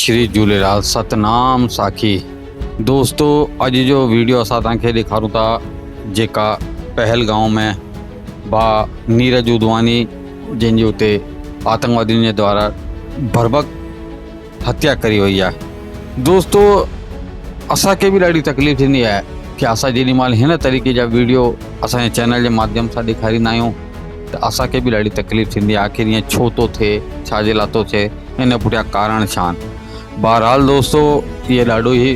شري جهوليلال ستنام ساکي دوستو اڄ جو ويڊيو اسان توهان کي ڏيکارون ٿا جيڪا پهل گائون ۾ با نيرج ادواني جنهن جي اتي آتنگوادين جي دوارا بربڪ هتيا ڪري وئي آهي دوستو اسان کي به ڏاڍي تڪليف ٿيندي آهي کہ اسان جيڏي مهل هن طريقي جا ويڊيو اسان جي چينل جي ماڌيم سان ڏيکاريندا آهيون ته اسان کي به ڏاڍي تڪليف ٿيندي آهي آخر ائين ڇو ٿو ٿئي ڇا جي لاء ٿو ٿئي ان پٺيان ڪارڻ ڇا آهن؟ بهرحال دوستو هيء ڏاڍو ئي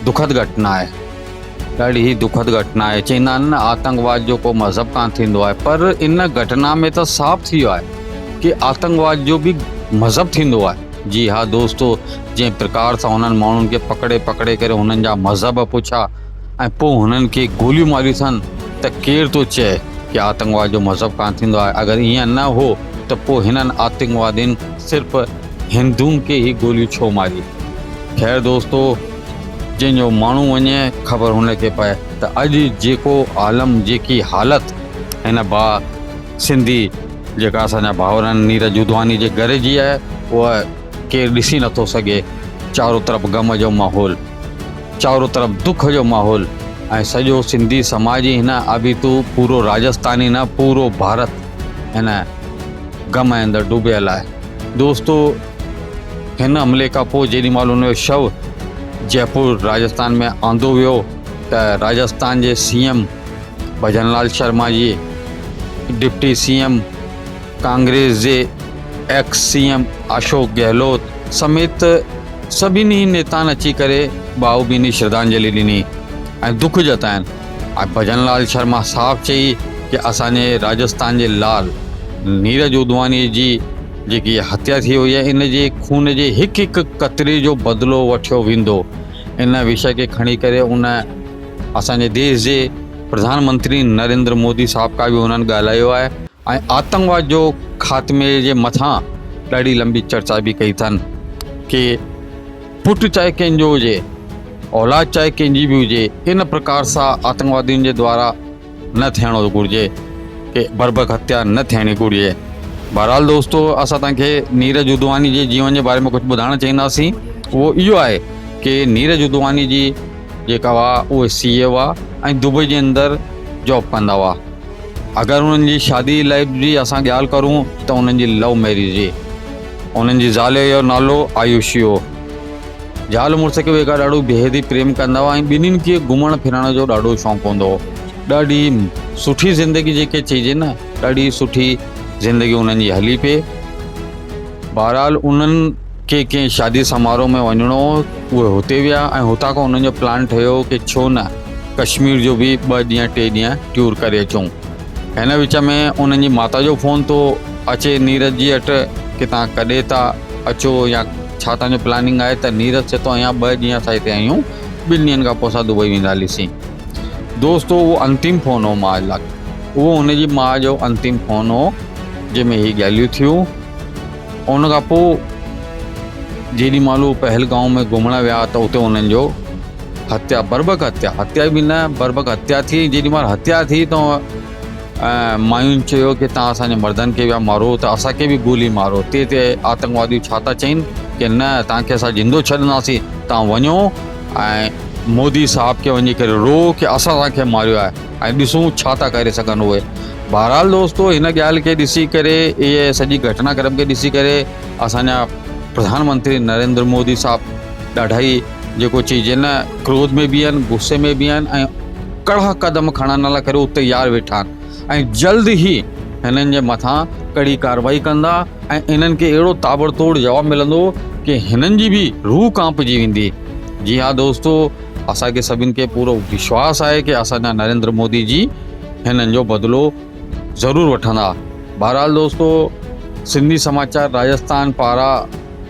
دکد گهٽنا آهي ڏاڍي ئي دکد گهٽنا آهي چئيندا آهن نه آتنڪواد جو ڪو مذهب ڪانه ٿيندو آهي پر ان گهٽنا ۾ ته صاف ٿي ويو آهي ڪي آتنڪواد جو به مذهب ٿيندو آهي جي ها دوستو جنهن پرڪار سان انهن ماڻهن کي پڪڙي پڪڙي ڪري انهن جا مذهب پڇا ۽ پوء هنن کي گوليون ماريون اٿن ته ڪير ٿو چئي ڪي آتنڪواد جو مذهب ڪانه ٿيندو آهي اگر ائين نه هو ته پوء هنن آتنڪوادين صرف هندن کي ئي گوليون ڇو ماري؟ خير دوستو جنهن جو ماڻهو وڃي خبر هن کي پئي ته اڄ جيڪو عالم جيڪي حالت هن ڀاء سنڌي جيڪا اسان جا ڀائر آهن نيرج اڌواني جي گهر جي آهي اها ڪير ڏسي نٿو سگهي چارو طرف غم جو ماحول چارو طرف دک جو ماحول ۽ سڄو سنڌي سماج ئي نه ابيتو پورو راجستان ئي نه پورو ڀارت هن غم ۽ اندر ڊوبيل آهي دوستو هن حملي کان پوء جيڏي مهل ان جو شو جئپور راجستان ۾ آندو ويو ته راجستان جي C M Bhajan Lal Sharma ji deputy C M Congress جي ex C M Ashok Gehlot سميت سڀني نيتائن اچي ڪري ڀاوڀيني شرڌانجلي ڏني ۽ دک جتائين ۽ ڀجن لال شرما صاف چئي ڪي اسان جي راجستان جي لال نيرج ادواني جي جيڪي هتيا ٿي وئي آهي ان جي خون جي هڪ هڪ قطري جو بدلو وٺيو ويندو ان وشي کي کڻي ڪري ان اسان جي ديش جي پرڌان منتري نريندر مودي صاحب کا به انهن ڳالهايو آهي ۽ آتنڪواد جو خاتمي جي مٿان ڏاڍي لمبي چرچا به ڪئي اٿن ڪي پٽ چاهي ڪنهن جو هجي اولاد چاهي ڪنهن جي به هجي ان پرڪار سان آتنڪوادين جي دوارا نه ٿيڻو گهرجي ڪي بربڪ هتيا نه ٿيڻي گهرجي بهرحال دوستو اسان توهان کي نيرج ادواني جي جيون جي باري ۾ ڪجهه ٻڌائڻ چاهينداسين اهو اهو آهي ڪي نيرج ادواني جي جيڪا هئا اهي سي اي هئا ۽ دبئي جي اندر جاب ڪندا هئا اگر انهن جي شادي لائف جي اسان ڳالهه ڪرون ته انهن جي لو ميريج هئي. انهن جي زال جو نالو آيوشي هو. زال مڙس کي ويڪا ڏاڍو بيحد ئي پريم ڪندا هئا ۽ ٻنهين کي گهمڻ ڦرڻ جو ڏاڍو شوق هوندو هو. ڏاڍي سٺي زندگي جيڪي چئجي نه ڏاڍي سٺي زندگي انهن جي هلي پئي. بهرحال انهن کي ڪنهن شادي سماروهه ۾ وڃڻو هو، اهي هتي ويا ۽ هتان کان انهن جو پلان ٺهيو ڪي ڇو نه ڪشمير جو به ٻه ڏينهن ٽي ڏينهن ٽيور ڪري اچون. هن وچ ۾ انهن جي ماتا جو فون ٿو اچي نيرج جي اٽ ڪي توهان ڪڏهن ٿا اچو يا ڇا توهان جو پلاننگ آهي ته نيرج چئي ٿو اڃا ٻه ڏينهن اسان هتي آهيون ٻن ڏينهن کان پوء اسان دبئي ويندا هليسين. دوستو اهو انتم فون هو ماء لاء. اهو هن جي ماء جو انتم فون هو جنهن ۾ هي ڳالهيون ٿيون. ان کان پوء جيڏي مهل هو پهلگائون ۾ گهمڻ ويا ته اتي انهن جو هتيا بربڪ هتيا هتيا به نه بربڪ هتيا ٿي جيڏي مهل هتيا ٿي ته ماين چيو ڪي تان اسان جي مردن کي ويا مارو ته اسان کي به گولي مارو تي تي آتنڪوادي ڇا ٿا چئن ڪي نه تان کي اسان زندو ڇڏنداسين تان وڃو ۽ مودي صاحب کي وڃي ڪري رو ڪي اسان تان کي ماريو آهي ۽ ڏسون ڇا ٿا ڪري سگهن اهي بهرحال دوستو هن ڳالهه کي ڏسي ڪري اهي سڄي گهٽنا ڪرم کي ڏسي ڪري اسان جا پرڌان منتري نريندر مودي صاحب ڏاڍا ئي جيڪو چئجي نه ڪروڌ ۾ به آهن غصي ۾ به آهن ۽ ڪڙا قدم کڻڻ لاء ڪري هو تيار ويٺا آهن ۽ جلد ئي هنن جي مٿان ڪڙي ڪارروائي ڪندا ۽ انهن کي اهڙو تابڙ توڙ جواب ملندو ڪي هنن جي به روح ڪانپجي ويندي جي ها دوستو اسان کي سڀن کي پورو وشواس آهي ڪي اسان جا نريندر مودي جي هنن جو بدلو ضرور وٺندا بهرحال دوستو سنڌي سماچار راجستان پارا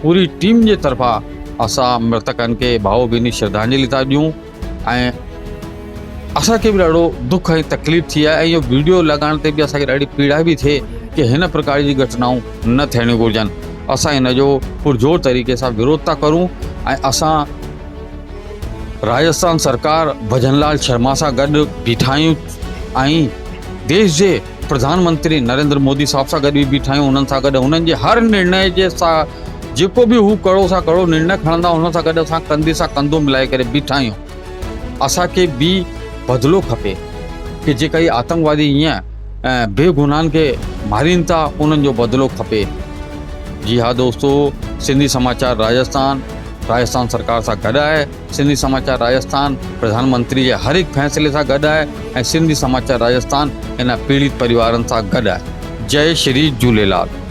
پوري ٽيم جي طرفان اسان مرتڪن کي ڀاو ڀيني شرڌانجلي ٿا ڏيون ۽ اسان کي به ڏاڍو دک ۽ تڪليف ٿي آهي ۽ اهو ويڊيو لڳائڻ تي به اسان کي ڏاڍي پيڙا به ٿئي ڪي هن پرڪار جي گهٽنائون نه ٿيڻيون گهرجن اسان هن جو پرزور طريقي سان وروڌ ٿا ڪرون ۽ اسان راجستان سرڪار ڀجن لال شرما سان گڏ بيٺا آهيون ۽ ديش جي پرڌان منتري نريندر مودي صاحب سان گڏ به بيٺا آهيون انهن سان گڏ انهن جي هر نرڻي جي سان جيڪو به هو ڪڙو سان ڪڙو نرڻي کڻندا ان سان گڏ اسان ڪنڌي سان ڪنڌو ملائي ڪري بيٺا آهيون. اسان کي به بدلو کپي ڪي جيڪا هي آتنڪوادي ائين بي گناهن کي مارين ٿا انهن جو بدلو کپي. جي ها دوستو سنڌي سماچار راجستان راجستان سرڪار سان گڏ آهي سنڌي سماچار راجستان پرڌان منتري جي هر هڪ فيصلي سان گڏ آهي ۽ سنڌي سماچار راجستان ان پيڙت پريوارن سان گڏ آهي جئي شري جهوليلال.